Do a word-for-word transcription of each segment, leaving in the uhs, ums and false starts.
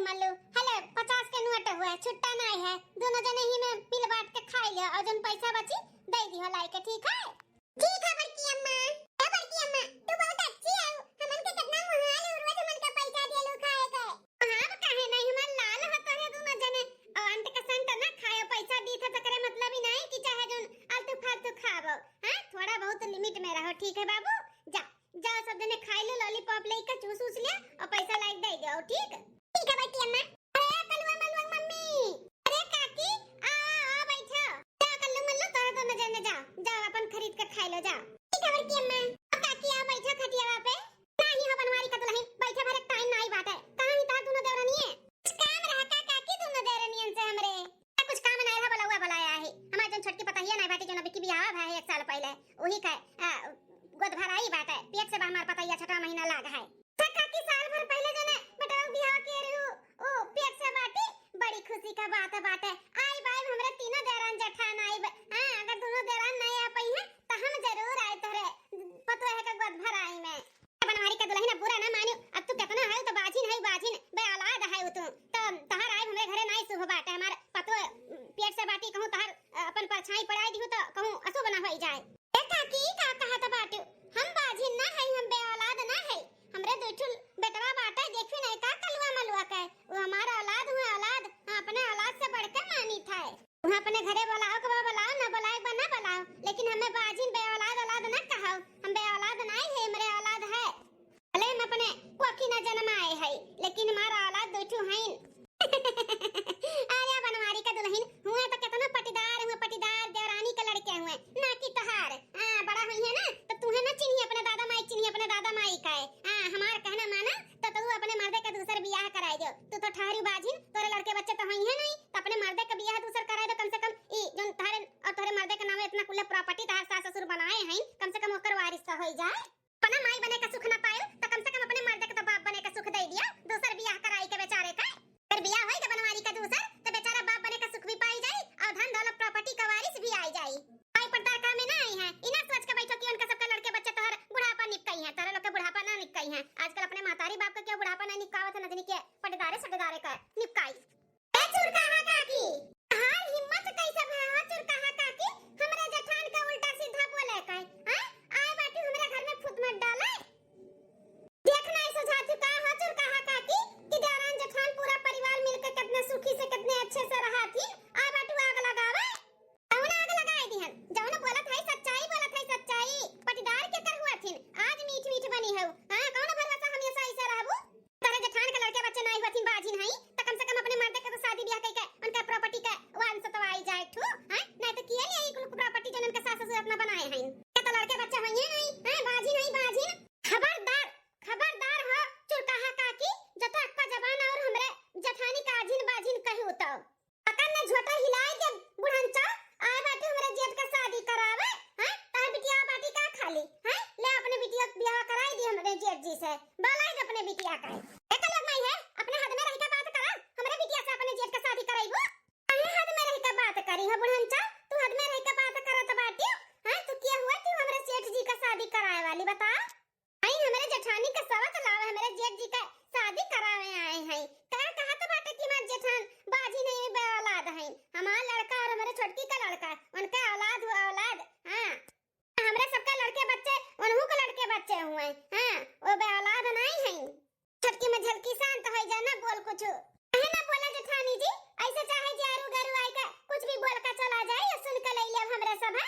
मल्लू, हले, पचास के नोट हुए, छुट्टा नाई है, दोनों जने ही में मिल बांट के खाई लियो और जौन पैसा बची दे दियो लाई के, ठीक है? ठीक है बड़की अम्मा। ए बड़की अम्मा, तू बहुत अच्छी है, हमन के कितना मुहाल है, रोज हमन का पैसा दियो खाए के। हाँ, अब काहे नहीं, हमार लाल हो तोरे दोनों जने, और अंट का संट ना खायो, पैसा दी था तकरे मतलब ही नहीं कि चाहे जौन आलतू फालतू खाबो, हाँ, थोड़ा बहुत लिमिट में रहो, ठीक है बाबू? जा, जा सब जने खाई लो, लॉलीपॉप लेके चूस उस लिया और पैसा लाइक दे दो, ठीक? ठीक है बड़की अम्मा। अरे कलुआ मलुआ मम्मी, अरे काकी, आ, आ, आ बैठो। जा कल्लू मल्लू, तोरा दोनों जने जा, जा अपन खरीद के खाई लो, जा। ठीक है बड़की अम्मा। अब काकी आ बैठो खटियावा पे। नाही हो बनवारी का दुल्हन, बैठे भरे टाइम नाही बाटे। कहाँ ही तार दोनों देवरनिये? कुछ काम रहा का काकी दोनों देवरनियन से हमरे? कुछ काम नहीं रहा, बलौआ बुलाया है। हमारे जौन छोटकी पतहिया नहीं बाटे, जौन अभी की बियाह भा है एक साल पहले, वही का, आ, गोद भराई बाटे। पेट से बा हमार पतहिया, छठा महीना लाग है। अच्छा काकी, साल भर पहले जने बेटवा के बियाह के रहू, ओ पेट से बाटी, बड़ी खुशी का बात बाटे। आइब, आइब, हमरे तीनों देरान जेठान आइब। हाँ, अगर दोनों देरान नहीं आ पाई हैं, तो हम जरूर आए तोहरे पतोह के गोद भराई में। बनवारी का दुल्हन, अब बुरा ना मानियो, अब तू कितना है तो बाझिन है, बाझिन, बे औलाद है तू। तो तोहर आइब हमरे घरे नहीं शुभ बाटे, हमार पतोह पेट से बाटी कहूँ तोहर अपन परछाई पड़ाई दिहु तो कहूँ अशुभ ना होई जाए। ए काकी, का कहत बाटू? हम बाझिन ना हई, हम बेऔलाद ना हई। हमरे दुई ठुल बेटवा बाटे, देखी नहीं का कलुआ मलुआ के। वो हमार औलाद हुए औलाद, हम अपने औलाद से बढ़ के मानित है। वहाँ अपने घरे बुलाओ के बा बुलाओ, ना बुलाए के बा ना बुलाओ, लेकिन हमें बाझिन बेऔलाद औलाद ना कहो। हम बेऔलाद ना है, हमरे औलाद है। भले हम अपने कोखी ना जन्माए है, लेकिन हमार औलाद दुई ठू हईन। अरे बनवारी का दुल्हन, हुए तो कितनो पटीदार, हुए पटीदार देवरानी के लड़के हुए, ना कि तोहार। हाँ, बड़ा हुई है ना, तो तुहे ना चिन्ही अपने दादा माई, चिन्ही अपने दादा माई का है। हाँ, हमार कहना माना, तो तू अपने मर्दे का दूसर बियाह कराई दो। तू तो ठहरू बाझिन, तोरे लड़के बच्चे तो हुई है नहीं, तो अपने मर्दे का बियाह दूसर कराई दो। कम से कम ई जौन तोहरे और तोहरे मर्दे के नामे इतना कुल्ले प्रॉपर्टी तोहार सास ससुर बनाए हैं, कम से कम ओकर वारिस तो होई जाए। अपना माई बने का सुख ना पायो, तो कम से कम अपने मर्दे के तो बाप बने का सुख दे दिया। दूसर बियाह कराई के बेचारे का, अगर बियाह होई के बनवारी का दूसर, तो बेचारा बाप बने का सुख भी पाई जाई और धन दौलत प्रॉपर्टी का वारिस भी आई जाई। आई पटदार काम में ना आई है, इना सोच के बैठो कि उनका सबका लड़के बच्चे तोहर बुढ़ापा निपकाई है, तोहरे लोग के बुढ़ापा ना निपकाई है। आजकल अपने महतारी बाप का क्या बुढ़ापा ना निपकावत है, नजनी के पटदारे सटदारे का निपकाई। ए चुरकाहा काकी, तहार हिम्मत कैसे भा हो चुरकाहा काकी, हमरे जेठान का उल्टा सीधा बोले का? हैं? आए बाटी हमरे घर में फूट मत डाले। देखना ऐसा झांकी का हो चुरकाहा काकी कि देवरान जेठान पूरा परिवार मिलके कितने सुखी से, कितने अच्छे से रहा थी, आए बाटू आग लगावे। कौन आग लगाए दिहन? जौन बोलत है सच्चाई, बोलत है सच्चाई। पटीदार के कर हुआ थिन, आज मीठ मीठ बनी हो। हाँ, कौन भरोसा हमेशा ऐसे रहबू? तोरे जेठान के लड़के बच्चे नाई हुआ थिन, बाझिन हई, त कम से कम अपने मर्दे के तो शादी ब्याह कइके उनका प्रॉपर्टी के वारिस तो आई जाए ठू, हैं? नहीं तो किए लिए कुल प्रॉपर्टी जौन उनके सास ससुर अपना बनाए हैं। ये तो लड़के बच्चे होइए नहीं, हैं? बाझिन हई, बाझिन। खबरदार, खबरदार हो चुरकाहा काकी, जो तो अक्का जबान और हमरे जेठानी का आझिन बाझिन कहू तो। अकन ने झोटा हिलाए दे बुढ़नचा, आए बाटी हमरे जेठ का शादी करावे, हैं? तार बिटिया बाटी का खाली, हैं? ले अपने बिटिया के बियाह कराई दी हमरे जेठ जी से, बोलाई दे अपने बिटिया का। एक लोग माई है, अपने हद में रह के बात करा, हमरे बिटिया से अपने जेठ का शादी कराइबू? काहे हद में रह के बात करी हो बुढ़नचा, तू हद में रह के बात करत बाटी, हैं? तू किया हुआ तू हमरे जेठ जी का शादी कराए वाली, बता? आई हमरे जेठानी का सवत लावे, हमरे जेठ जी का शादी करावे आए हैं। का कहत बाटे कि हमार जेठान बाझिन है, बेऔलाद है। हमार लड़का और हमरे छोटकी का लड़का, उनका औलाद हुआ औलाद। हाँ, हमरे सबका लड़के बच्चे, उनहू के लड़के बच्चे हुए। हाँ, वो बेऔलाद नहीं है। छोटकी मझलकी शांत हो जा ना, बोल कुछ। काहे ना बोला जेठानी जी, ऐसे चाहे जे आरू गरू आए का कुछ भी बोल का चला जाए, या सुन के ले लिया हमरे सब है।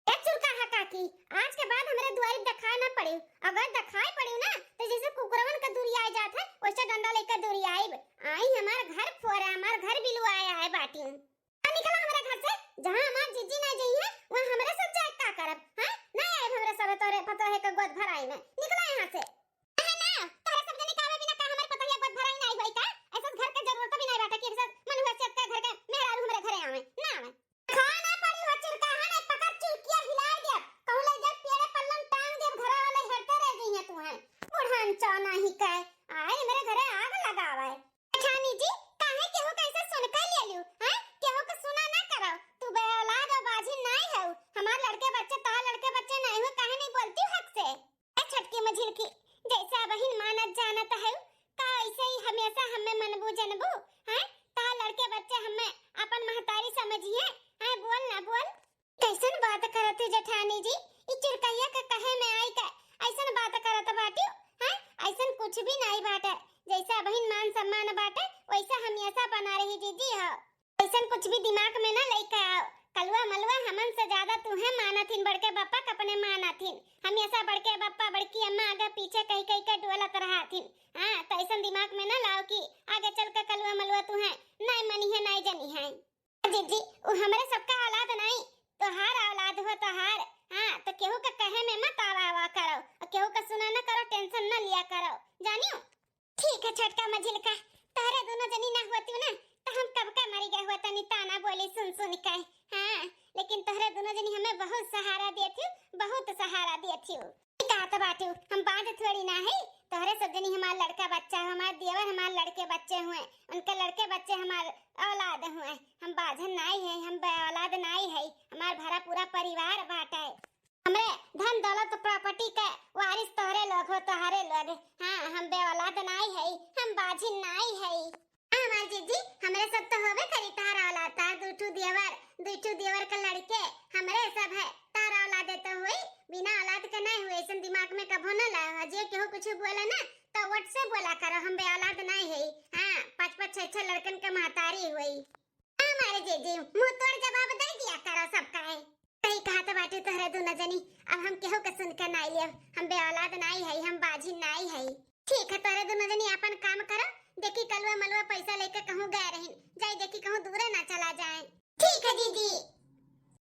ए चुरकाहा काकी, आज के बाद हमरे दुआरी देखाए ना पड़े। अगर देखाए पड़े ना, तो जैसे कुकुरवन का दूरी आए जात है, वैसे डंडा लेकर दूरी आइब। आई हमार घर फोरा, हमार घर बिलुआए आए बाटी। आ निकला हमरे घर से, जहाँ हमार जीजी ना जई है, वहाँ हमरे सब जाए का करब, हैं? ना आइब हमरे सब तोरे पतोहे के गोद भराई में। निकला यहाँ से। अहे ना, तोहरे सब जने के आवे बिना का हमार पतोहिया गोद भराई ना आई होई का? ऐसा घर के जरूरत भी नहीं बाटे कि ऐसा मन हुआ से के घर के मेहरारू हमरे घरे आवे, ना आवे। खाना पड़ी हो चुरकाहा ने पकड़ चुरकिया हिलाए दे। कहूँ ले जा पेड़े पल्लम टांग दे, घरा वाले हेरते रह गई है तू है। बुढ़ान चौना ही कहे, आए मेरे घरे आग लगावे। जेठानी जी, काहे केहू कैसे सुन के ले लियो, हैं? केहू के सुना ना करो। तू बेऔलाद और बाझिन नाई हो। हमार लड़के बच्चे, तोहार लड़के बच्चे नाई हो, काहे नहीं बोलती हक से? ए छोटकी मझिलकी, जनबू, हैं? तहार लड़के बच्चे हमें अपन महतारी समझिए, हैं? बोल ना, बोल। कैसन बात करत हो जेठानी जी? ई चुरकहिया के कहे में आई के ऐसन बात करत बाटियो, हैं? ऐसन कुछ भी नाई बाटे। जैसे अबहिन मान सम्मान बाटे, वैसे हमेशा बना रही जीजी हो। ऐसन कुछ भी दिमाग में ना लेके आओ। कलुआ मलुआ हमन से ज्यादा तुहें मानथिन, बड़के बप्पा के अपने मानथिन। हमेशा बड़के बप्पा बड़की अम्मा आगे पीछे कही कही के डोलत रहथिन। हाँ, तो ऐसन दिमाग में ना लाओ कि आगे चल के कलुआ मलुआ तुहें नाई मनिहे, नाई जनिहे। जीजी, उ हमरे सबका औलाद नाई, तोहार औलाद हो तोहार। हाँ, तो केहू के कहे में मत आवा, आवा करो, और केहू के सुना ना करो, tension ना लिया करो, जानियो? ठीक है छोटका मझिलका, तोहरे दोनों जनी ना होती ना, तो हम कब का मरी गए होतनी ताना बोली सुन सुन के। हाँ, लेकिन तोहरे दोनों जनी हमें बहुत सहारा दिए थी, बहुत सहारा दिए थी। ई कहत बाटू, हम बाँझ थोड़ी ना है, तोहरे सब जनी हमार लड़का बच्चा हो, हमार देवर हमार लड़के बच्चे हुए, उनके लड़के बच्चे हमार औलाद हुए। हम बाँझन नाई है, हम बे औलाद नाई है, हमार भरा पूरा परिवार बाटे। हमरे धन दौलत property के वारिस तोहरे लोग हो, तोहरे लोग। हाँ, हम बे औलाद नाई है, हम बाँझिन नाई है। हाँ, हमार जीजी, हमरे सब तो होबे करी तहार औलाद, तहार दुई ठू देवर, दुई ठू देवर के लड़के, हमरे सब है, तहार औलाद तो हुई, बिना औलाद के नहीं हुई, ऐसन दिमाग में कभो न लाओ। जे केहू कुछ बोले ना, तो वट से बोला करो, हम बे औलाद नहीं है। हाँ, पाँच पाँच छह छह लड़कन के महतारी हुई। हाँ, हमारे जीजी, मुंह तोड़ जवाब दे दिया करो सबका है। सही कहत बाटू तोहरे दोनों जनी, अब हम केहू के सुन के नाई लेब, हम बे औलाद नाई है, हम बाँझिन नाई है। ठीक है, तोहरे दोनों जनी अपन काम करो, देखी कलुआ मलुआ पैसा लेके कहूँ गए रहिन, जाई देखी कहूँ दूरे ना चला जाए। ठीक है दीदी।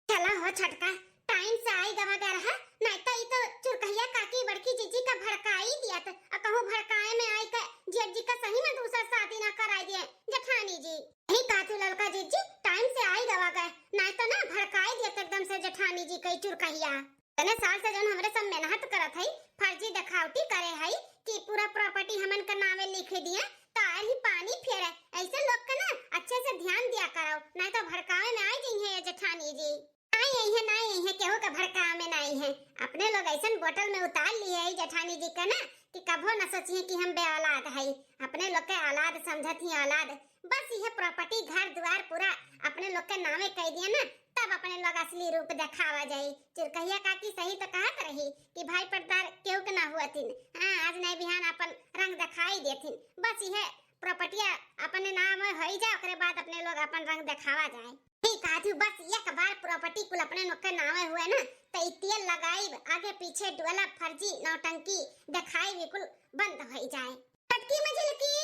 चला हो छोटका, time से आई गवा गए रहा, नहीं तो ई तो चुरकहिया काकी बड़की जीजी का भड़काई दिया त, आ कहूँ भड़काए में आई के जेठ जी का सही में दूसर शादी ना कराई दिए जेठानी जी। यही कहतू ललका जीजी, time से आई गवा गए, नहीं तो ना भड़काई दिया त एकदम से जेठानी जी कई चुरकहिया। इतने साल से जौन हमरे सब मेहनत करत हई, फर्जी देखावटी करे हई कि पूरा property हमन के नावे लिख दिए, तो आए ही पानी फेरे। ऐसे लोग के ना अच्छे से ध्यान दिया करो, नहीं तो भड़कावे में आई जइहे ये जेठानी जी। नाई आई है, नाई आई है, केहू के भड़कावे में नाई है। अपने लोग ऐसन बोतल में उतार लिए है जेठानी जी के ना कि कभो न सोचिए कि हम बे औलाद हई। अपने लोग के औलाद समझत ही औलाद, बस यह property घर दुआर पूरा अपने लोग के नावे कह दिया ना, तब अपने लोग असली रूप देखावा जाई। चुरकहिया काकी सही तो कहत रही कि भाई पटदार केहू के ना हुअतिन। हाँ, आज नहीं बिहान अपन रंग दिखाई देथिन। बस यह property अपने नाम में होई जाए, ओकरे बाद अपने लोग अपन रंग देखावा जाए। ठीक कहत हूँ, बस एक बार property कुल अपने लोग के नावे हुए ना, तो ई तेल लगाई, आगे पीछे डोला फर्जी नौटंकी दिखाई बिल्कुल बंद होई जाए। छोटकी मझिलकी।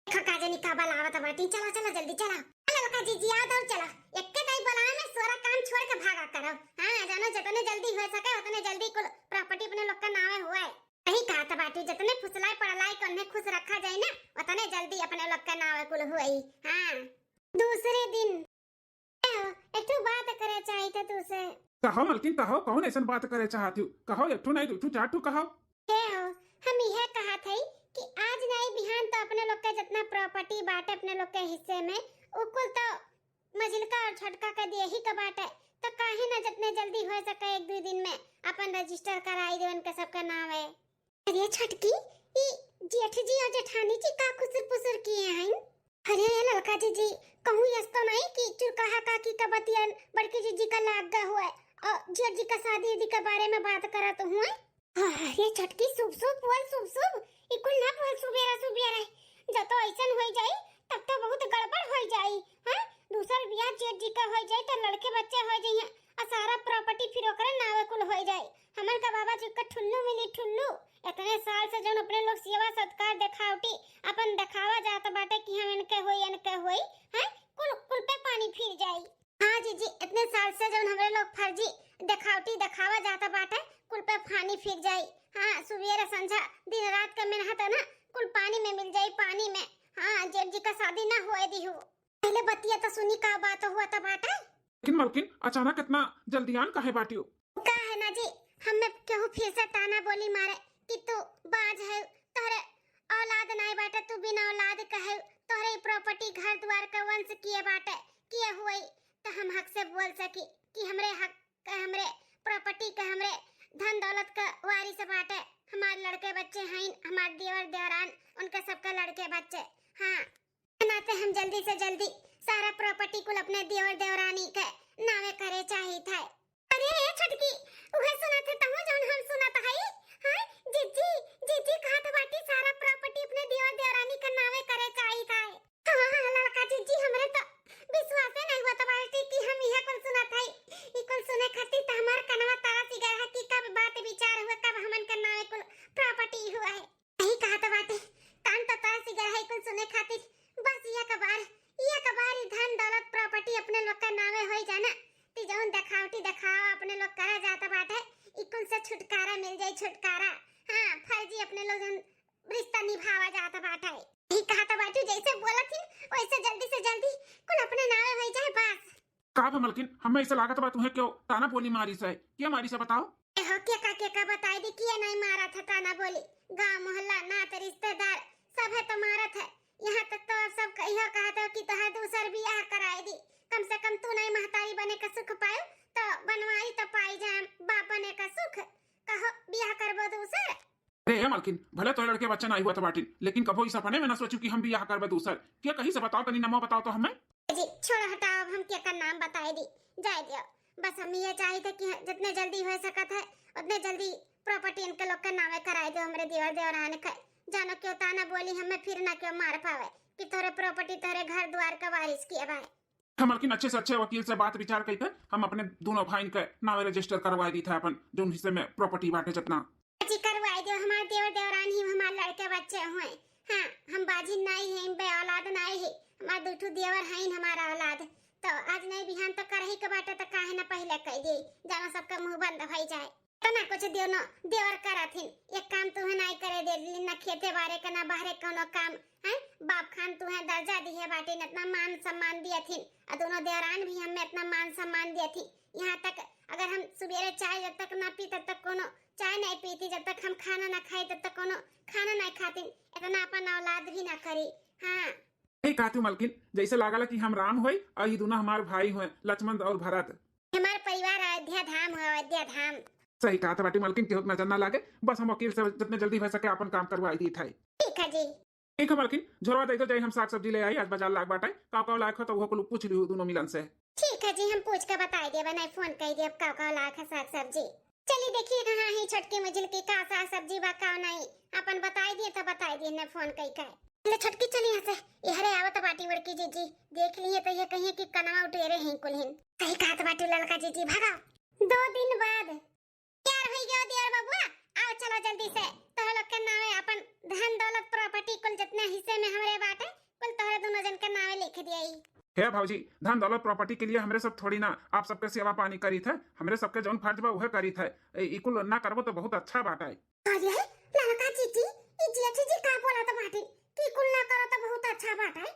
देखा का जनी का बलावत बाटी, चला, चला, जल्दी चला। अरे ललका जीजी, आओ, दौड़ चला। एक्के दाई बलावे में सोरा काम छोड़ के भागा करो। हाँ, जानो, जितने जल्दी हो सके, उतने जल्दी कुल property अपने लोग के नावे हुए। यही कहत बाटी, जितने फुसलाए पड़लाए के उन्हें खुश रखा जाए ना, उतने जल्दी अपने लोग के नावे कुल हुए। हाँ। दूसरे दिन, ए हो, एक ठो बात करे चाहित है तुसे। कहो मलकिन, कहो, कौन ऐसन बात करे चाहत हूँ? कहो, एक ठो नहीं, दू ठो, चार ठो कहो। ए हो, हम यह कहत हई कि आज नहीं बिहान तो अपने लोग के जितना property बाटे अपने लोग के हिस्से में, उ कुल तो मझिलका और छोटका के दिए ही के बाटे, तो काहे ना जितने जल्दी हो सके एक दू दिन में अपन register कराई दे उनके सबके नावे। अरे छोटकी, ई जेठ जी और जेठानी जी का खुसुर फुसुर किए हैं? अरे ललका जीजी, कहूँ यस तो नहीं कि चुरकहा काकी का बतियन बड़की जीजी का लाग गा हुआ है और जेठ जी का शादी उदी के बारे में बात करत हुए? अरे छोटकी, शुभ शुभ बोल, शुभ शुभ। ई कुल ना बोल सुबेरा सुबेरा। जब तो ऐसन होई जाई, तब तो बहुत गड़बड़ होई जाई। हाँ, दूसर बियाह जेठ जी का होई जाई तो लड़के बच्चे होई जाई, आ सारा property फिर ओकरे नावे कुल होई जाई। हमन का बाबा जी का ठुल्लू मिली ठुल्लू। इतने साल से जौन अपने लोग सेवा सत्कार देखावटी अपन देखावा जात बाटे कि हम इनके होई, इनके होई, हैं? कुल, कुल पे पानी फिर जाई। हाँ जीजी, इतने साल से जौन हमरे लोग फर्जी देखावटी देखावा जात बाटे, कुल पे पानी फिर जाई। हाँ, सुबेरे संझा दिन रात का मेहनत है ना, कुल पानी में मिल जाई, पानी में। हाँ, जेठ जी का शादी ना होए दिहू। पहले बतिया तो सुनी, का बात हुआ था बाटे? लेकिन मलकिन, अचानक इतना जल्दियान काहे बाटियो? का है ना जी, हमें केहू फिर से ताना बोली मारे कि तू बाँझ है, तोहरे औलाद नाय बाटे, तू बिना औलाद का है, तोहरे ई property घर द्वार का वंश किए बाटे, किए हुए, तो हम हक से बोल सकी कि हमरे हक का, हमरे property का, हमरे धन दौलत का वारिस बाटे, हमार लड़के बच्चे हैं, हमार देवर देवरान, उनके सबके लड़के बच्चे। हाँ। जल्दी से जल्दी सारा प्रॉपर्टी कुल अपने देवर देवरानी के नावे करे चाहित है। अरे ए छोटकी, उहे सुनत है तहूँ जौन हम सुनत हई? हाँ, जिज्जी, जिज्जी कहत बाटी सारा प्रॉपर्टी अपने देवर देवरानी के नावे करे चाहित है। हाँ, हाँ, लड़का जिज्जी, हमरे तो विश्वासे नहीं होत बाटे कि हम इहे कुल सुनत हई। ई कुल सुने खातिर त हमार कनवा तरस गया है कि कब बात विचार हुआ, कब हमन के नावे कुल प्रॉपर्टी हुआ है। यही कहत बाटे, कान तो तरस गया है कुल सुने खातिर। बस एक बार, एक बार ई धन दौलत प्रॉपर्टी अपने लोग के नावे होई जाना, ती जौन देखावटी देखावा अपने लोग करा जात बाटे, ई कुल से छुटकारा मिल जाई, छुटकारा। हाँ, फर्जी अपने लोग जौन रिश्ता निभावा जात बाटे। ई कहत बाटू जैसे बोलत हिन वैसे जल्दी से जल्दी कुल अपने नावे होई जाए बस। का बा मलकिन, हमें ऐसे लागत बा तुहे क्यों ताना बोली मारी से, के मारी से बताओ? ए हो, के का, के का बताई दी, के नहीं मारत है ताना बोली? गांव मोहल्ला नात रिश्तेदार सब है तो मारत है। यहाँ तक तो अब सब कहियो कहत हो कि तोहार दूसर बियाह कराई दी, कम से कम तू नहीं महतारी बने का सुख पायो तो बनवारी तो पाई जाए बाप बने का सुख। कहो बियाह करबो दूसर? अरे ए मलकिन, भले तो लड़के बच्चा नहीं हुआ था बाटिन, लेकिन कभो इस सपने में ना सोचू कि हम बियाह करबे दूसर। के कही से बताओ, तनी नमो बताओ तो हमें। जी छोड़ हटाओ, अब हम के का नाम बताए दी, जाए दियो। बस हम ये चाहित है कि जितने जल्दी हो सकत है उतने जल्दी प्रॉपर्टी इनके लोग के नावे कराए दो हमरे देवर देवरान के। जानो क्यों ताना बोली हमें फिर ना क्यों मार पावे कि तोरे प्रॉपर्टी तोरे घर द्वार का वारिस किए बाए। हम मलकिन अच्छे से अच्छे वकील से बात विचार करके हम अपने दोनों भाई के नावे रजिस्टर करवा दी था अपन जौन हिस्से में प्रॉपर्टी बाटे जितना। जी करवाई दियो, हमार देवर देवरान ही हमार लड़के बच्चे हुए। हाँ, हम बाजिन नाई है, बे औलाद नाई है, हमार दू ठो देवर हैं हमारा औलाद। तो आज नहीं बिहान तो करही के बाटे तो काहे ना पहले कह दी, जानो सबका मुंह बंद हो जाए। तो ना कुछ दोनों देवर करत हिन, एक काम तुहे नाई करे दे, ना खेते बारे का ना बाहरे कोनो काम है। बाप खान तुहे दर्जा दिए बाटे, इतना मान सम्मान दिए थिन, और दोनों देवरान भी हमें इतना मान सम्मान दिए थी। यहाँ तक अगर हम सुबेरे चाय जब तक ना पी तब तक कोनो चाय नहीं पीती, जब तक हम खाना ना खाई तब तक कोनो खाना नहीं खाती, इतना अपन औलाद भी ना करी। हाँ। नहीं कहतू मलकिन, जैसे लागला कि हम राम होई और ये दोनों हमार भाई हुए, लक्ष्मण और भरत। हमार परिवार अयोध्या धाम हो, अयोध्या धाम। सही कहत बाटी मलकिन, केहू के नजर ना लागे, बस हम वकील से जितने जल्दी हो सके अपन काम करवाई दी थाई। ठीक है जी। ठीक है मलकिन, झोरवा दे दो, जाई हम साग सब्जी ले आई, आज बाजार लाग बाटे, का का लायक हो तो वो कुल पूछ लियो दोनों मिलन से। ठीक है जी, हम पूछ के बताई देबे, नहीं फोन कई देब का का लायक है साग सब्जी। चली देखिए कहाँ है छोटकी मझिल की का साग सब्जी बा का नहीं, अपन बताई दिए तो बताई दिए, नहीं फोन कई का। ले छोटकी चली यहाँ से, यहरे आवत बाटी बड़की जीजी, देख लिए तो ये कहिए कि कनवा उटेरे हैं कुलहिन। सही कहत बाटी ललका जीजी, भागा। दो दिन बाद। तैयार होई गयो देवर बबुआ, आओ चलो जल्दी से। तोहरे लोग के नावे अपन धन दौलत प्रॉपर्टी कुल जितने हिस्से में हमरे बाटे, कुल तोहरे दोनों जन के नावे लिख दिए। हे भौजी, धन दौलत प्रॉपर्टी के लिए हमरे सब थोड़ी ना आप सबके सेवा पानी करी थे, हमरे सबके जौन फर्ज बा उहे करी थे। ए, ई कुल ना करबो तो बहुत अच्छा बाटे। अरे ललका जीजी, ई जेठ जी का बोलत बाटे कि कुल ना करो तो बहुत अच्छा बाटे?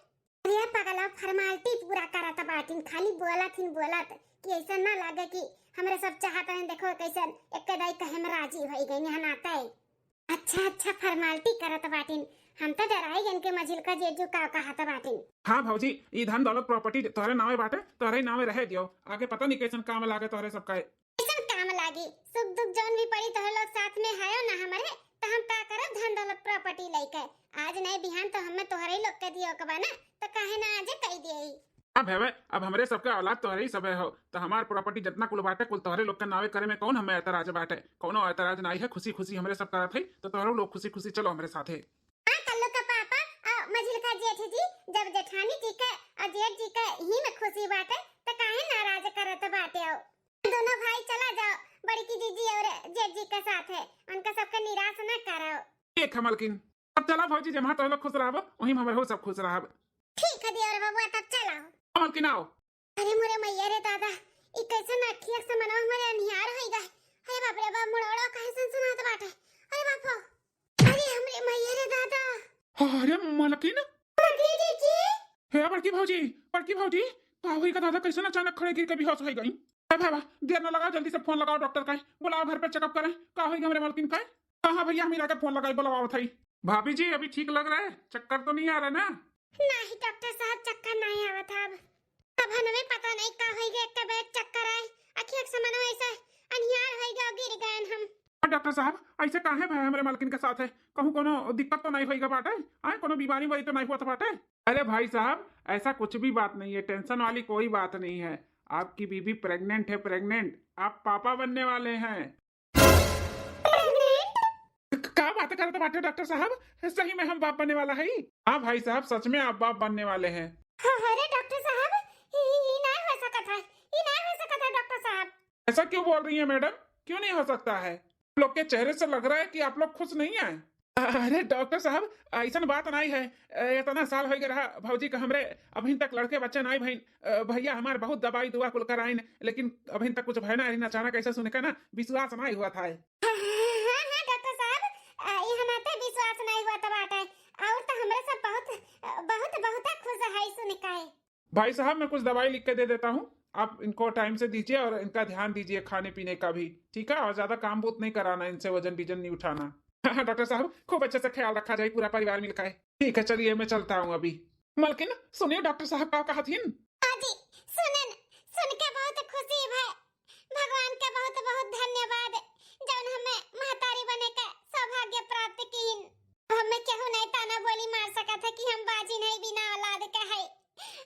अरे पगला, फॉर्मालिटी पूरा करत बाटिन, खाली बोलत हिन बोलत कि ऐसा ना लागे कि हमरे सब चाहत हैं, देखो कैसे एक दाई कहे में राजी होई गई यहाँ नाते। अच्छा अच्छा, फॉर्मालिटी करत बाटिन, हम तो डराई गन के मझिल का जेजू का कहत बाटिन। हाँ भौजी, ई धन दौलत प्रॉपर्टी तोहरे नावे बाटे, तोहरे नावे रहे दियो, आगे पता नहीं कैसन काम लागे तोहरे सबका। कैसन काम लागी, सुख दुख जौन भी पड़ी तोहरे लोग साथ में है ना हमरे, तो हम का करब धन दौलत प्रॉपर्टी लेके? आज नहीं बिहान तो हमें तोहरे ही लोग के दियो के बा ना, तो काहे ना आजे कही दिए। अब हवे, अब हमरे सबके औलाद तोहरे ही सबे हो, तो हमार प्रॉपर्टी जितना कुल बाटे कुल तोहरे लोग के नावे करे में कौन हमें एतराज बाटे? कौनो एतराज नहीं है, खुशी खुशी हमरे सब करत है, तो तोहरो लोग खुशी खुशी चलो हमरे साथे। हाँ कल्लू का पापा, आ, मझिल का जेठ जी, जब जेठानी जी के और जेठ जी के ही में खुशी बाटे, तो काहे नाराज करत बाटे हो? दोनों भाई चला जाओ बड़की जीजी और जेठ जी के साथ है, उनका सबके निराश ना करो। ठीक है मलकिन, अब चला भौजी, जहाँ तोहरे लोग खुश रहब वहीं हमरे हो सब खुश रहब। ठीक है देवर बबुआ, तब चलाओ। हाँ मलकिन आओ। अरे मोरे मैया रे दादा, ई कैसे अखिया से मनवा हमरे अनिहार होई गए। अरे बाप रे बाप, मुड़ोड़ो कैसन सुनात बाटे। अरे बाप हो, अरे हमरे मैया रे दादा। अरे मलकिन। बड़की जीजी। हे बड़की भौजी, बड़की भौजी, का होई का दादा, कैसन अचानक खड़े गिर के बेहोश होई गई? ए बाबा, देर न लगाओ, जल्दी से फोन लगाओ डॉक्टर का, बुलाओ घर पे चेकअप करें, का होई हमरे मलकिन का? हाँ हाँ भैया, हम ही लाके फोन लगाई, बुलाओ थे। भाभी जी, अभी ठीक लग रहा है, चक्कर तो नहीं आ रहा ना? नहीं डॉक्टर साहब, चक्कर नहीं आवत है अब। अब हमें पता नहीं का होई गए, एक बेर चक्कर आए, अखिया से मनवा ऐसा अनिहार होई गए, गिर गए हम। डॉक्टर साहब, ऐसे काहे भय हमरे मालकिन के साथ है? कहूँ कोनो दिक्कत तो नहीं होई गए बाटे? आए कोनो बीमारी वारी तो नहीं हुआ था बाटे? अरे भाई साहब, ऐसा कुछ भी बात नहीं है, टेंशन वाली कोई बात नहीं है। आपकी बीबी प्रेग्नेंट है, प्रेग्नेंट। आप पापा बनने वाले हैं। का बात करत बाटे डॉक्टर साहब? सही में हम बाप बनने वाला है। हाँ भाई साहब, सच में आप बाप बनने वाले हैं। हाँ, अरे डॉक्टर साहब, ई, ई ना हो सकत है, ई ना हो सकत है डॉक्टर साहब। ऐसा क्यों बोल रही हैं मैडम? क्यों नहीं हो सकता है? आप लोग के चेहरे से लग रहा है कि आप लोग खुश नहीं हैं। अरे डॉक्टर साहब, ऐसन बात नहीं है। इतना साल हो गया रहा भौजी का हमरे, अभी तक लड़के बच्चे नहीं भइन। अ, भैया हमार बहुत दवाई दुआ कुल कराइन, लेकिन अभी तक कुछ भय ना रही। अचानक ऐसा सुन के ना विश्वास नहीं हुआ था। हाँ, हाँ, हाँ, डॉक्टर साहब, अ, ई हमार तो विश्वास नहीं हुआ था बाटे। और तो हमरे सब बहुत, अ, बहुत, बहुत खुश है सुन के। भाई साहब, मैं कुछ दवाई लिख के दे देता हूँ, आप इनको टाइम से दीजिए और इनका ध्यान दीजिए खाने पीने का भी, ठीक है? और ज्यादा काम बहुत नहीं कराना इनसे, वजन बिजन नहीं उठाना। डॉक्टर साहब, खूब अच्छे से ख्याल रखा जाए पूरा परिवार मिलकर। ठीक है, चलिए मैं चलता हूँ अभी। मलकिन, सुनिए डॉक्टर साहब का कहत हिन। हाँ जी, सुनेन, सुन के बहुत खुशी भय। भगवान का बहुत बहुत धन्यवाद, जौन हमें महतारी बने के सौभाग्य प्राप्त कीन। हमें केहू नहीं ताना बोली मार सकत है कि हम बाजी नहीं बिना औलाद के है।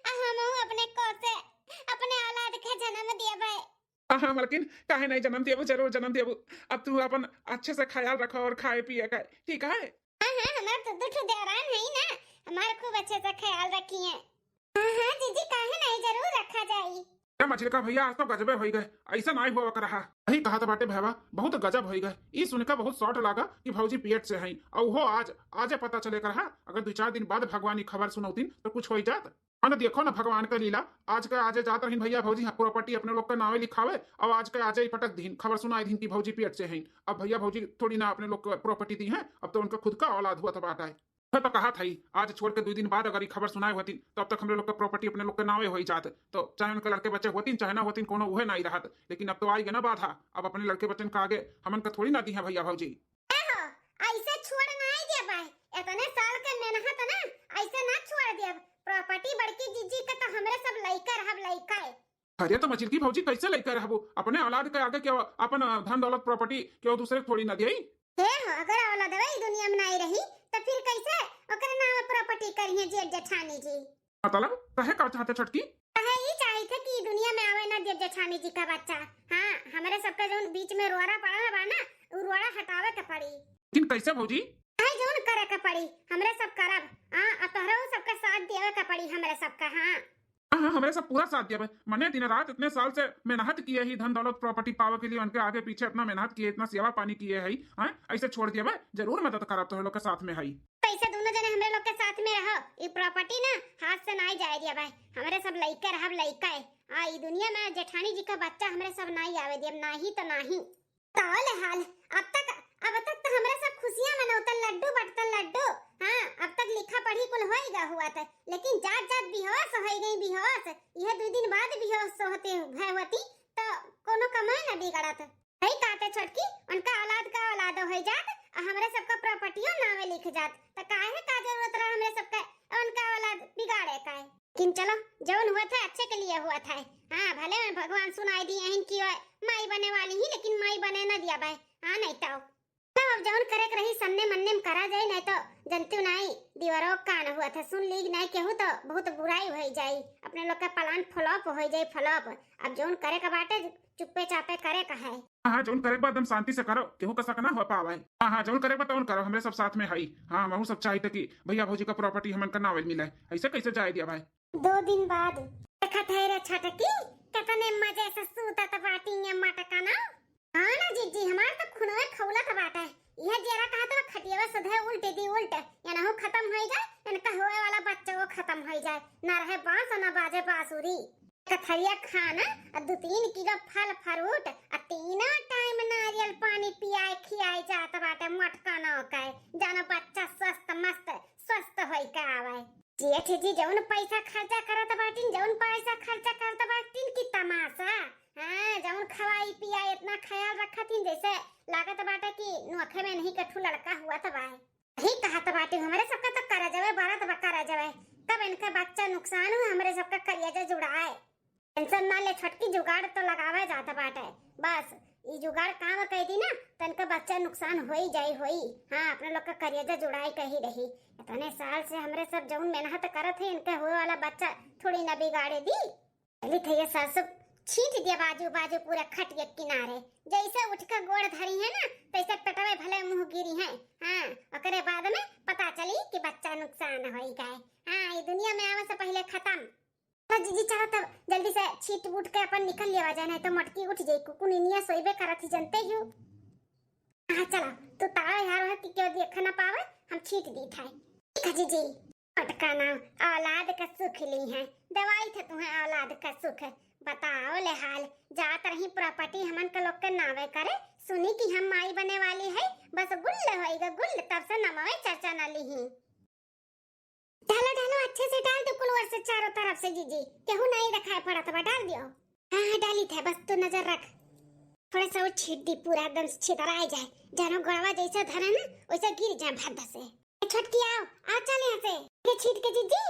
आ हमहू अपने कोख से अपने औलाद के जन्म देबे। हाँ, हाँ, मलकिन, काहे नहीं जन्म देबू? जरूर जन्म देबू। अब तू अपन अच्छे से ख्याल रखो और खाए पिए का, ठीक है? हाँ, हाँ, हमार तो दू ठो देवरान है ना, हमार खूब अच्छे से ख्याल रखिए। हाँ, हाँ, जीजी, काहे नहीं, जरूर रखा जाई। ए मझिलका भैया, आज तो गजबे होई गए, ऐसा नाई हुआ करहा। यही कहा था बाटे भैया, बहुत गजब होई गए। ई सुनकर बहुत शॉर्ट लागा कि भौजी पेट से हैं, और वो आज, आजे पता चले करहा। अगर दो चार दिन बाद भगवान ई खबर सुनौतीन तो कुछ होई जात। अन देखो ना भगवान का लीला, आज का आजे जात रहीन भैया भौजी प्रॉपर्टी अपने लोग के नावे लिखावे, और आज का आजे ही पटक दीन, खबर सुनाई दीन कि भौजी पेट से हैं। अब भैया भौजी थोड़ी ना अपने लोग को प्रॉपर्टी दी है, अब तो उनका खुद का औलाद हुआ था बाटा है। मैं तो कहा था ही, आज छोड़ के दो दिन बाद अगर ये खबर सुनाए होतीन, तो अब तक हमरे लोग का प्रॉपर्टी अपने लोग के नावे हो ही जात। तो चाहे उनके लड़के बच्चे होतीन, चाहे ना होतीन, कोनो उहे ना ही रहत। लेकिन अब तो आई गए ना बाधा, अब अपने लड़के बच्चन का आगे हमन का थोड़ी ना दी है भैया भौजी। ए हो, ऐसे छोड़ नाई देबे। इतने साल के मेहनत ना, ऐसे ना छोड़ देब। प्रॉपर्टी बड़की जीजी के तो हमरे सब लइका रहब, लइका है। अरे तो मझिलकी भौजी, कैसे लइका रहबो? अपने औलाद के आगे केहू अपन, अ, धन दौलत प्रॉपर्टी केहू दूसरे के थोड़ी ना दियाई। हे हो, अगर औलादवा ई दुनिया में नाई रही, तो फिर कैसे ओकरे नाम प्रॉपर्टी करिए जेठ जेठानी जी? मतलब, कहे का चाहते छोटकी? कहे ई चाहित है कि ई दुनिया में आवे ना जेठ जेठानी जी का बच्चा। हाँ, हमरे सबके जौन बीच में रोड़ा पड़ा बा ना, उ रोड़ा हटावे के पड़ी। लेकिन कैसे भौजी? कहे जौन करे के पड़ी, हमरे सब करब। हाँ, आ तोहरो सबका साथ देवे के पड़ी हमरे सबका। हाँ। हाँ, हाँ, हमरे सब पूरा साथ देबे। मने दिन रात इतने साल से मेहनत किए ही, धन दौलत प्रॉपर्टी पावे के लिए उनके आगे पीछे इतना मेहनत किए, इतना सेवा पानी किए है, हाँ, ऐसे छोड़ देबे? जरूर मदद करब तोहरे लोग के साथ में है। तो ऐसे दोनों जने हमरे लोग के साथ में रहो, ई प्रॉपर्टी ना हाथ से नाई जाए देबे। हमरे सब लइके रहब, लइके। आ, ई दुनिया में जेठानी जी का बच्चा हमरे सब नाई आवे देब, नाही तो नाही। तावले हाल, अब तक, अब तक तो हमरा सब खुशियां मनौतन, लड्डू बंटतन, लड्डू। हाँ, अब तक लिखा पढ़ी कुल होई गा हुआ था, लेकिन जात जात बेहोश होई गई, बेहोश। यह दो दिन बाद बेहोश होते भय होती, तो कोनो कमाई न बिगड़त। सही कहते छोटकी, उनका औलाद का औलादो होई जात, आ हमरे सबका प्रॉपर्टियों नावे लिख जात, तो काहे का जरूरत रहा हमरे सबका उनका औलाद बिगाड़े का है? लेकिन चलो, जौन हुआ था अच्छे के लिए हुआ था। हाँ, भले में भगवान सुनाई दिए हैं कि ओए माई बने वाली ही, लेकिन माई बने न दिया भाई। हाँ, नहीं तो। तब अब जौन करे के रही सामने मन्ने में करा जाए, नहीं तो जनतू नाई दीवारों कान हुआ था, सुन ली नहीं केहू तो बहुत बुराई हो जाई, अपने लोग का प्लान फ्लॉप हो जाई, फ्लॉप। अब जौन करे का बाटे चुप्पे चापे करे का है। हाँ, हाँ, जौन करे के बा एकदम शांति से करो, केहू का शक ना हो पावे। हाँ, हाँ, जौन करे के बा तौन करो, हमरे सब साथ में हई। हाँ, हमहू सब चाहित कि भैया भौजी का प्रॉपर्टी हमन का नावे मिले, ऐसे कैसे जाए दिया भाई? दो दिन बाद। देखत है रे छोटकी, कितने मजे से सूतत बाटी ये मटका ना। हाँ ना जीजी, हमार तो खुनवे खौलत बाटे। यह जेरा कहा तो खटियावा सधे उल्टे दी उल्टे, ये ना हो खत्म हो जाए, इनका होए वाला बच्चा वो खत्म हो जाए, ना रहे बांस ना बाजे बांसुरी। कथरिया खाना और दो तीन किलो फल फ्रूट और तीनों टाइम नारियल पानी पियाए खियाए जात बाटे मटका ना के, जानो बच्चा स्वस्थ मस्त स्वस्थ होई के आवे। जेठ जी जौन पैसा खर्चा करत बाटिन, जौन पैसा खर्चा करत बाटिन कि तमाशा। हाँ, जौन खवाई पियाई इतना ख्याल रखत हिन, जैसे लागत बाटे कि नोखे में नहीं कठू लड़का हुआ तब आए। यही कहत बाटी, हमरे सबका तो करजवे बरत बा करजवे, कब इनका बच्चा नुकसान हो, हमरे सबका करिया जुड़ाए। टेंशन ना ले छोटकी, जुगाड़ तो लगावे जात बाटे। बस ई जुगाड़ काम कइ दी ना, त इनका बच्चा नुकसान होई जाई होई। हाँ, अपने लोग का करेजा जुड़ाई कही रही। इतने साल से हमरे सब जौन मेहनत करत है, इनके होए वाला बच्चा थोड़ी ना बिगाड़े दी। चली थे ये सरसों छींट दिया बाजू बाजू पूरा खटिया किनारे। जैसे उठ के गोड़ धरी है ना, तैसे पेटवे भले मुँह गिरी है। हाँ, ओकरे बाद में पता चली कि बच्चा नुकसान होई गए। हाँ, ये दुनिया में आवे से पहले खत्म। तो जीजी चलो तब जल्दी से छीट बूट के अपन निकल लेवा जाए, नहीं तो मटकी उठ जाई, कुकुनिया सोइबे करत ही जनते ही। हाँ चलो, तू तारा यार है कि क्यों देख ना पावे, हम छीट दी था। ठीक है जीजी। मटका ना औलाद का सुख ली है, दवाई थे तुम्हें औलाद का सुख। बताओ ले हाल, जात रही प्रॉपर्टी हमन के लोग के नावे करे, सुनी कि हम माई बने वाली है, बस गुल्ल होइगा गुल्ल, तब से नमवे चर्चा न ली ही। डालो, डालो, अच्छे से डाल दो कुलवर से चारों तरफ से जीजी, केहू नहीं दिखाई पड़त बा, डाल दियो। हाँ, हाँ, डाली थे, बस तू नजर रख। थोड़ा सा और छीट दी, पूरा एकदम से छितराए जाए, जानो गड़वा जैसे धरे ना, वैसे गिर जाए भद्द से। ए, छोटकी आओ, आओ चल यहाँ से। ये छीट के जीजी।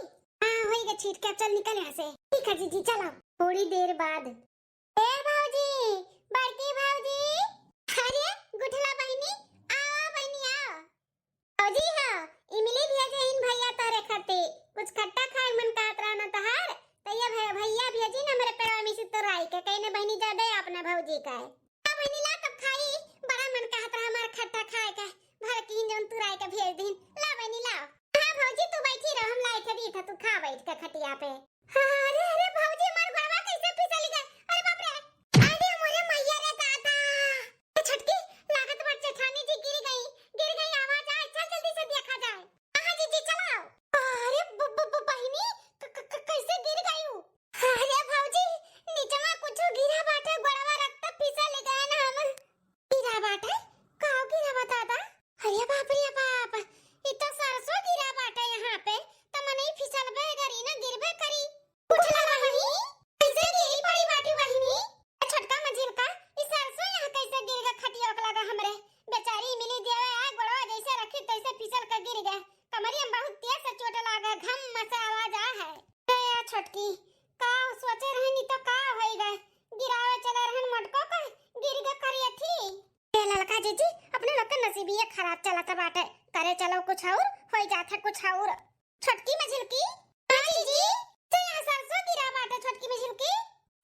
हाँ, होई गए छीट के, अब चल निकल यहाँ से। ठीक है जीजी, चलो। थोड़ी देर बाद। ए भौजी, बड़की भौजी। अरे, गुठला बहिनी, आओ बहिनी, आओ। भौजी हो, इमली भेजे हिन भैया तोरे खातिर। कुछ खट्टा खाए मन कहत रहा न तोहार, त ये भै-, भैया भेजी न हमरे पेड़वा में से तोराई के, कहीं न बहिनी ज्यादा है अपना भौजी का है। ला बहिनी ला तब खाई, बड़ा मन कहत रहा हमार खट्टा खाए का, भर कीन जौन तोराई के भेज दीन। ला बहिनी ला। हाँ भौजी तू बैठी रह, हम लाई के दी था, तू खा बैठ के खटिया पे। हाँ, अरे, अरे भौजी हमार गोड़वा कैसे फिसल गए, अरे बाप रे, अरे मोरे मैया रे दादा। ए छोटकी, लागत बा जेठानी जी गिर गई, गिर गई, आवाज आए, चल जल्दी से देखा जाए। हाँ जीजी, चलाओ। अरे ब-, ब-, ब-, बहिनी, क-, क-, क-, कैसे गिर गई हूँ? अरे भौजी, नीचवा कुछ गिरा बाटे, गोड़वा रक्त फिसल गए ना हम। गिरा बाटे? का गिरा बा दादा? अरे बाप रे बाप, इ तो सरसों गिरा बाटे यहाँ पे, त मनई फिसलबे करी ना, गिरबे करी। उठला बहिनी, कैसे गिरी पड़ी बाटी बहिनी? ए छोटका मझिलका, ई सरसों यहाँ कैसे गिर गए खटिया के लगा हमरे? बेचारी मिली देवे आ गोड़वा जैसे रखी तैसे फिसल के गिर गए। कमरिया में बहुत तेज से चोट लागा, घम से आवाज आ है। ए या छोटकी, का सोचे रहनी तो का होई गए? गिरावे चले रहन मटको का, गिर गए करिया थी। ए ललका जीजी, अपने लोग के नसीबिये खराब चलत बाटे। करे चलो कुछ और, होई जात है कुछ और। छोटकी मझिलकी, हाँ जीजी, तो यहाँ सरसों गिरा बाटे छोटकी मझिलकी।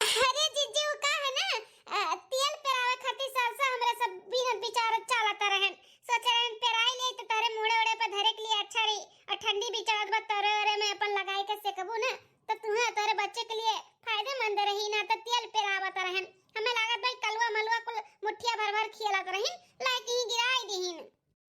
अरे जीजी, वो का है ना, अ, तेल पेरावे खातिर सरसों हमरा सब बिना विचार चालत रहन। सोचे रहन पेराई ले तो तोरे मुड़े उड़े पर धरे के लिए अच्छा रही, और ठंडी भी चलत बा तोरे ओरे में अपन लगाई के सेकबू ना, तो तुहे तोरे बच्चे के लिए फायदेमंद रही ना, तो तेल पेरावत रहन। हमें लागत भाई कलुआ मलुआ कुल मुठिया भर भर खियलत रही, लाइक ही गिराई दीहिन।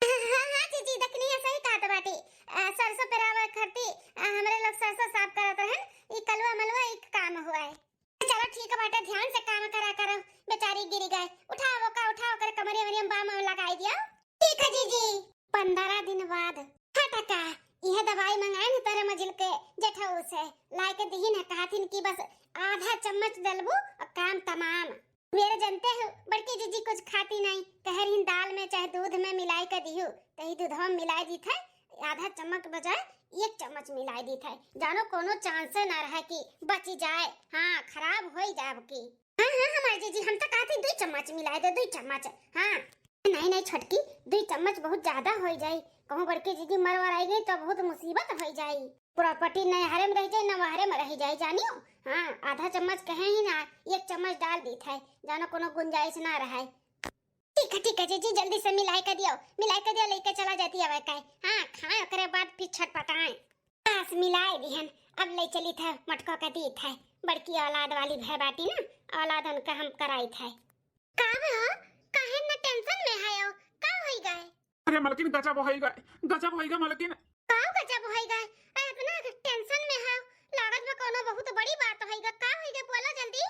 हाँ, हाँ, जीजी, देखनी है, सही कहत बाटी। अ, सरसों पेरावे खरती, अ, हमरे लोग सरसों साफ करत रहन, ई कलुआ मलुआ एक काम हुआ है। चलो ठीक बाटे, ध्यान से काम करा करो, बेचारी गिरी गए, उठाओ का, उठाओ कर कमरे वमरे में बाम लगाई दिया। ठीक है जीजी। पंद्रह दिन बाद। फटका, यह दवाई मंगाए न तोरे मझिल के जेठऊ से, लाए के दीहिन है, कहथिन कि बस आधा चम्मच डलबू और काम तमाम। मेरे जनते हो, बड़की जीजी कुछ खाती नहीं, कह रही दाल में चाहे दूध में मिलाई के दिहू, तो ही दूधवा में मिलाई दी थे, आधा चम्मच बजाय एक चम्मच मिलाई दी थे, जानो कोनो चांसे ना रहे कि बची जाए, हाँ, खराब होई जाए की। हाँ, हाँ, हमार जीजी, हम तो कहती दुई चम्मच मिलाई दे, दुई चम्मच, हाँ। नहीं, नहीं, छोटकी, दुई चम्मच बहुत ज्यादा होई जाई, कहूँ बड़की जीजी मर वर आई गई तो बहुत मुसीबत होई जाई। प्रॉपर्टी नैहरे में रह जाए, नवहरे में रह जाए, जानियो। हाँ, आधा चम्मच कहे ही ना, एक चम्मच डाल दी थे, जानो कोनो गुंजाइश ना रहे। ठीक है, ठीक है जीजी, जल्दी से मिलाई के दियो, मिलाई के दियो, लेके चला जाती है वह। हाँ, खाए ओकरे बाद फिर छटपटाए। बस मिलाई दिहन, अब ले चली थे मटको के दी थे, बड़की औलाद वाली भय बाटी ना, औलाद उनका हम कराई थे। का बे हो, काहे न टेंशन में है हो, का होई गए? अरे मलकिन, गजब होई गए, गजब होई गए मलकिन। का गजब होई गए? अरे इतना टेंशन में है, लागत बा कोनो बहुत बड़ी बात होई गए। का होई गए, बोलो जल्दी।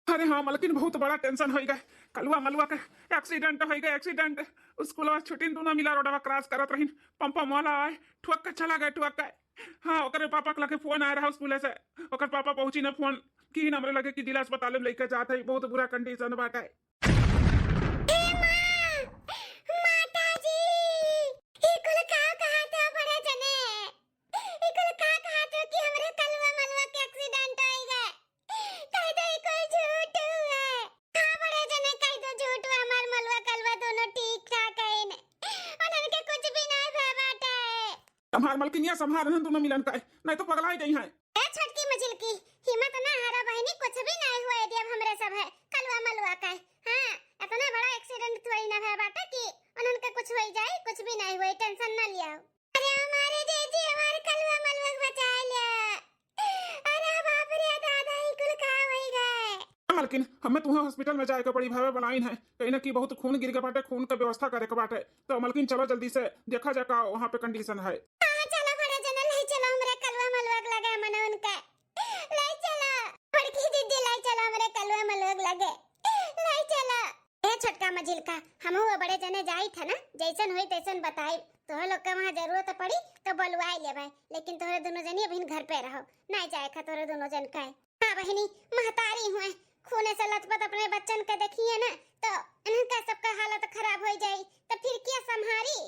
अरे हाँ मलकिन, बहुत बड़ा टेंशन होई गए। कलुआ मलुआ का एक्सीडेंट होई गए, एक्सीडेंट। स्कूलवा छुट्टी, दोनों मिला रोडवा क्रॉस करत रहिन, पंपा वाला आए, ठुक के चला गए, ठुक के। हाँ, ओकरे पापा के लगे फोन आए रहा स्कूल से, ओकर पापा पहुंची न फोन की हमरे लगे कि जिला अस्पताल में लेके जात है, बहुत बुरा कंडीशन बाटे। ए माँ, माता जी, ई कुल का कहत हो बड़े जने? ई कुल का कहत हो कि हमरे कलुआ मलुआ के एक्सीडेंट होई गए? कह दो ई कुल झूठ हुआ। हाँ बड़े जने, कह दो झूठ हुआ, हमार मलकिनिया संभार रहन दुनो मिलन का, नहीं तो पगलाई गई हैं। ए छोटकी मझिलकी, हिम्मत ना हारा बहिनी, कुछ भी नहीं हुआ यदि अब हमरे सब है कलुआ मलुआ का। हाँ, इतना बड़ा एक्सीडेंट थोड़ी ना भय बाटे कि उन्हन के कुछ हो जाए, कुछ भी नहीं हुआ, टेंशन ना लिया। अरे हमारे जीजी, हमारे कलुआ मलुआ के बचा लिया। अरे बाप रे दादा, ई कुल का होई गए? मलकिन, हमें तुम्हें हॉस्पिटल में जाए के पड़ी, भावे बनाइन है, कहीं ना कि बहुत खून गिर के बाटे, खून के व्यवस्था करे के बाटे। तो मलकिन चलो जल्दी से देखा जाए का वहाँ पे कंडीशन है। हाँ, चलो बड़े जने, ले चलो हमरे कलुआ मलुआ के लगे, मने उनके ले चलो। बड़की दीदी, ले चलो हमरे कलुआ मलुआ के लगे, ले चलो। ए छोटका मझिलका, हमहू बड़े जने जाइत है ना, जैसन होई तैसन बताई। तोहरे लोग के वहाँ जरूरत पड़ी तो बोलवाई लेबै, लेकिन तोहरे दुनो जनी अभी घर पे रहो, नहीं जाए खा तोहरे दुनो जन का। हाँ बहिनी, महतारी हुए, खूने से लथपथ अपने बच्चन के देखिए ना, तो इनका सबका हालत खराब हो जाई, तो फिर क्या संभारी?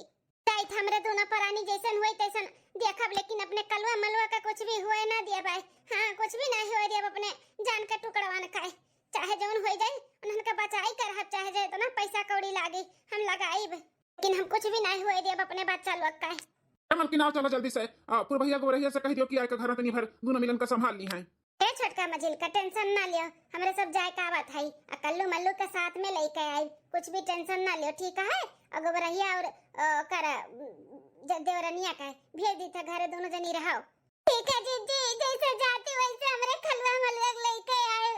जाइत हमरे दुनो परानी जैसन होई तैसन देखब, लेकिन अपने कलुआ मलुआ का कुछ भी हुए ना दिया भाई। हाँ, कुछ भी नहीं हुए दिया अपने जान के टुकड़वन का। चाहे जौन होई जाए, उन्हन के बचाई के रहब, चाहे जे इतना पैसा कौड़ी लागी, हम लगाइब, लेकिन हम कुछ भी नहीं हुए दिया अपने बच्चा लोग का। ए मलकिन, आओ चलो जल्दी से, आ, पुरबहिया गोरहिया से कह दियो कि आए के घर तनी भर दुनो मिलन का संभाल ली हैं। ए छोटका मझिलका, टेंशन ना लियो, हमरे सब जाए का आवत है, आ कल्लू मल्लू के साथ में लेके आई, कुछ भी टेंशन ना लियो, ठीक है? और गोबरहिया और, अ, कर, अ, ज-, देवरनिया का भेज दी था घरे, दुनो जनी रहो। ठीक है जीजी, जैसे जाती वैसे हमरे कलुआ मलुआ के लेके आए,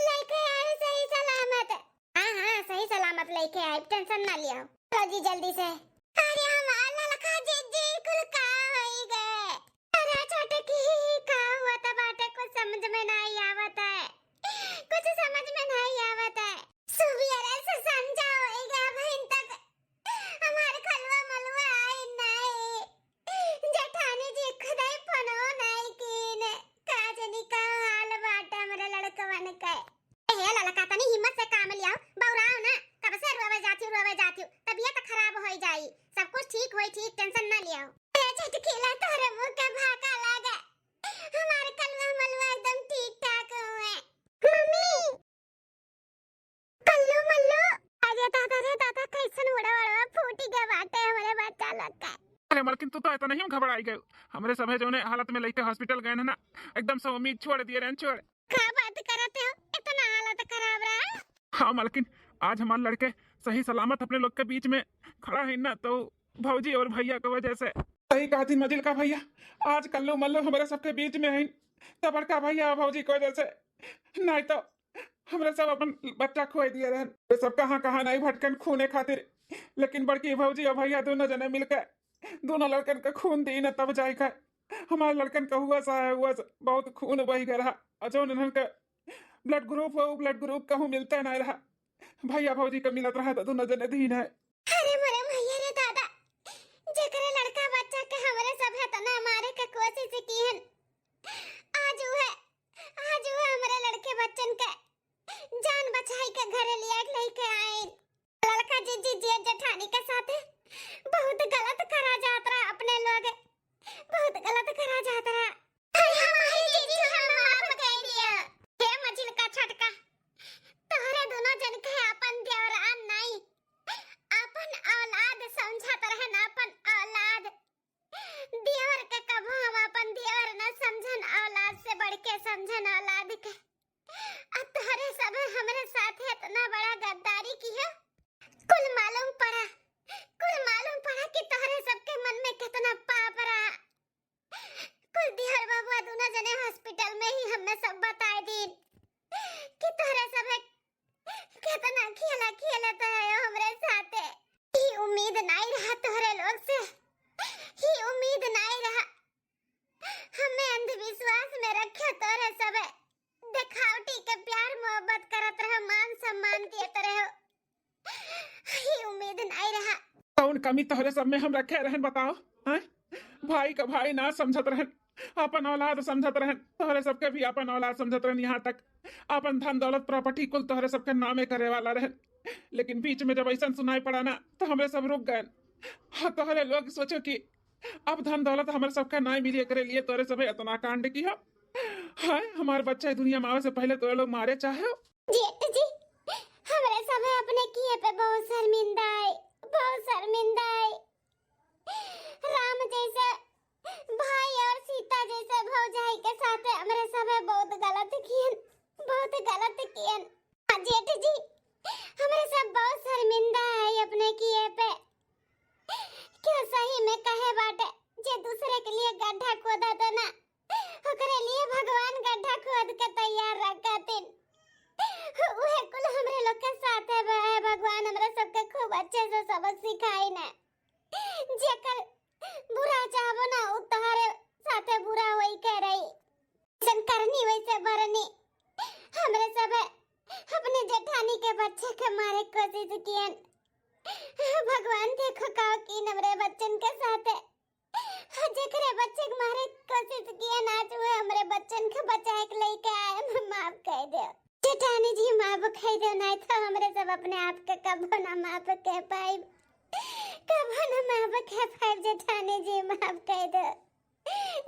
लेके आए सही सलामत। हाँ, हाँ, सही सलामत लेके आए, टेंशन ना लियो। चलो जी, जल्दी से। अरे हमार ललका जीजी, कुल का होई गए? अरे छोटकी, का हुआ त बाटे, कुछ समझ में नहीं आवत है, कुछ समझ में नहीं आवत है। सुबेरे से संझा होई गया, अबहिन तक हमार कलुआ मलुआ आई नहीं। जेठानी जी खुदै फोनो नहीं कीन, का जनी का हाल बाटे हमरे लड़कवन के। ए, हे ललका, तनी हिम्मत से काम लियाओ, बौराओ ना, कब से रोवे जाती हूँ, रोवे जाती हूँ, तबीयत खराब होई जाई, सब कुछ ठीक होई, ठीक, टेंशन ना लियाओ। ए, झटकीला, तोहरे मुँह के भाका लागे, हमार कलुआ मलुआ एकदम ठीक ठाक हुए। मम्मी, कल्लू मल्लू, अरे दादा रे दादा, कैसन उड़ा उड़वा फूटी गया बाटे हमरे बच्चा लोग के। अरे मलकिन, तू तो इतना ही घबराई गयो, हमरे सभे जौने हालत में लइके हॉस्पिटल गए हैं ना, एकदम से उम्मीद छोड़ दिए रहन, छोड़। का बात करत हो? इतना हालत खराब रहा? हाँ मलकिन, आज हमार लड़के सही सलामत अपने लोग के बीच में खड़ा है ना, तो भौजी और भैया के वजह से। सही कहती मजिल का भैया, आज कल्लू मल्लू हमारे सबके बीच में है, तो बड़का भैया और भौजी की वजह से, नहीं तो हमरे सब अपन बच्चा खोए दिए रहन। ये सब कहाँ कहाँ नहीं भटकन खूने खातिर, लेकिन बड़की भौजी और भैया दोनों जने मिलके दोनों लड़कन का खून दी न, तब जाए का हमारे लड़कन का हुआ सा है, हुआ सा, बहुत खून बह गया रहा। और जौन इन्हन का ब्लड ग्रुप हो, ब्लड ग्रुप कहूँ मिलते नहीं रहा, भैया भौजी का मिलत रहा तो दोनों जने दीन है। अरे मोरे मैया रे दादा, जेकरे लड़का बच्चा के हमरे सब इतना मारे के कोशिश किहन, आज उहे, आज उहे हमरे लड़के बच्चन के जान बचाई के घरे लिया के लेके आइन। ललका जीजी जी जेठानी के साथ बहुत गलत करा जात रहा अपने लोग, बहुत गलत करा जात रहा। अरे हमारे जीजी, हम माफ कर दिया। हे मझिलका छोटका, तोहरे दोनों जन के अपन देवरान नहीं, अपन औलाद समझत रहन, अपन औलाद। देवर के कबो हम अपन देवर न समझन, औलाद से बढ़ के समझन औलाद के। अब तोहरे सब हमरे साथ इतना बड़ा गद्दारी किया, कुल मालूम पड़ा, कुल मालूम पड़ा कि तोहरे सबके मन में कितना पाप रहा। कुल देवर बबुआ दोनों जने हॉस्पिटल में ही हमें सब बताए दीन कि तोहरे सब कितना खेला खेलत है हमरे साथे। ही उम्मीद नहीं रहा तोहरे लोग से, ही उम्मीद नहीं रहा। हमें अंधविश्वास में रखे तोहरे सब देखावटी के प्यार मोहब्बत करत रहो, मान सम्मान देत रहो। ही उम्मीद नहीं रहा। कौन कमी तोहरे सब में हम रखे रहन बताओ, हैं? भाई का भाई ना समझत रहन, अपन औलाद समझत रहन, तोहरे सबके भी अपन औलाद समझत रहन। यहाँ तक अपन धन दौलत प्रॉपर्टी कुल तोहरे सबके नामे करे वाला रहन, लेकिन बीच में जब ऐसा सुनाई पड़ा ना तो हमरे सब रुक गए। हाँ, तोहरे लोग सोचो कि अब धन दौलत हमरे सबके ना मिले करे लिए तोहरे सबे इतना कांड किया। हाय, हमार बच्चा दुनिया में आवे से पहले तोहरे लोग मारे चाहे हो। जेठ जी, हमरे सबे अपने किए पे बहुत शर्मिंदा है, बहुत शर्मिंदा है। राम जैसे भाई और सीता जैसे भौजाई के साथ हमरे सभे बहुत गलत कियन, बहुत गलत कियन। हाँ जेठ जी, हमरे सब बहुत शर्मिंदा है अपने किए पे। क्यों सही में कहे बाटे, जे दूसरे के लिए गड्ढा खोदा तो ना, ओकरे लिए भगवान गड्ढा खोद के तैयार रखतिन। उहे कुल हमरे लोग के साथे बा। भगवान हमरे सबके खूब अच्छे से सबक सिखाई ना। जेकर बुरा चाहबो ना, उ तोहरे साथे बुरा होई के रही। जैसन करनी वैसे भरनी। हमरे सब अपने जेठानी के बच्चे के मारे के कोशिश कियन। भगवान देखो का कीन हमरे बच्चन के साथे। जेकरे बच्चे के मारे के कोशिश कियन, आज वो हमरे बच्चन के बचाए के लेके आए। हम माफ कर दो जेठानी जी, माफ कर दो, नहीं तो हमरे सब अपने आप के कबो ना माफ कर पाइब, कबो ना माफ कर पाइब जेठानी जी, माफ कर दो।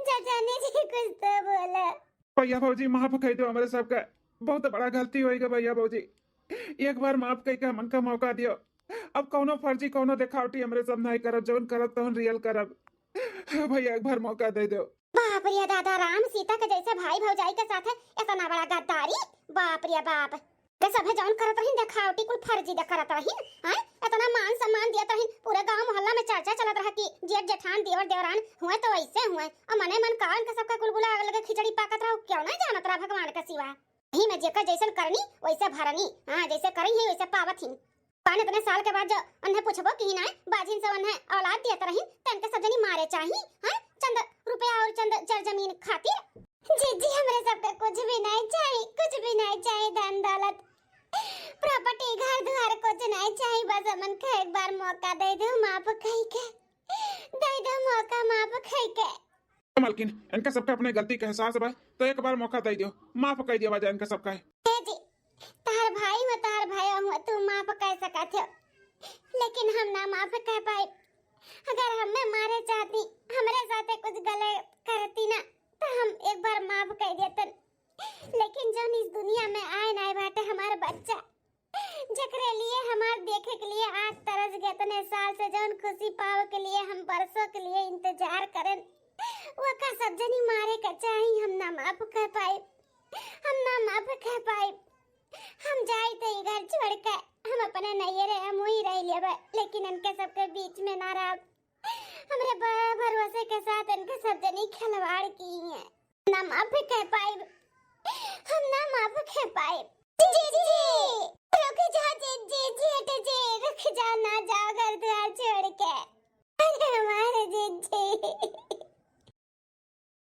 चाचा ने जी कुछ तो बोला। भैया भौजी माफ कह दो हमरे सबका, बहुत बड़ा गलती होई गए भैया भौजी, एक बार माफ कह के हमन का मौका दियो। अब कौनो फर्जी कौनो देखावटी हमरे सब नहीं करब, जौन करब तौन रियल करब। भैया एक बार मौका दे दो। बाप रे दादा, राम सीता के जैसे भाई भौजाई के साथ है इतना बड़ा गद्दारी, बाप रे बाप। के सभे जौन करत रहिन देखावटी कुल फर्जी दे करत रहिन, हैं? इतना मान सम्मान दियत रहिन, पूरे गांव मोहल्ला में चर्चा चलत रहा कि जेठ जेठान देवर देवरान हुए तो ऐसे हुए, और मने मन का इनके सबका गुलगुला आग लगे खिचड़ी पाकत रहो, क्यों नहीं जानत रहा भगवान का सिवा। यही में जेकर जैसन करनी वैसे भरनी, हाँ जैसे करी है वैसे पावत ही। पान इतने साल के बाद जो उन्हें पूछबो की ना बाजिन से उन्हें औलाद दियत रहिन, तो इनके सब जनी मारे चाही, हैं? चंद रुपया और चंद जर जमीन खातिर। जीजी हमरे सबके कुछ भी नहीं चाही, कुछ भी नहीं चाही, धन दौलत, प्रॉपर्टी, घर दुआर कुछ नहीं चाही, बस हमन के एक बार मौका दे दो माफ कह के, दे दो मौका माफ कह के। ए मालकिन, इनका सबका अपने गलती के एहसास बा, तो एक बार मौका दे दियो, माफ कर दिया बा जा इनका सबका। ए जी, तार भाई हुआ, तार भाई हुआ, तू माफ कर सकत हो, लेकिन हम ना माफ कर पाए। अगर हमें मारे चाहती, हमरे साथे कुछ गलत करती ना, तो हम एक बार माफ कर देतन। लेकिन जौन इस दुनिया में आए ना बाटे हमार बच्चा, जेकरे लिए हमार देखे के लिए आँख तरस गए, इतने साल से जौन खुशी पावे के लिए हम बरसों के लिए इंतजार करन, ओका सब जनी मारे के चाही। हम ना माफ कर पाए, हम ना माफ कर पाए। हम जाई तो ई घर छोड़ के, हम अपने नैहरे हम वही रह लेबे, लेकिन इनके सबके बीच में ना रहब। हमरे ब-, भरोसे के साथ इनके सब जनी खिलवाड़ की हैं। ना माफ कर पाइब, हम ना माफ कर पाइब। जीजी, रुक जा जीजी, जेठ जी, रुक जा, ना जाओ घर द्वार छोड़ के। अरे हमारे जीजी।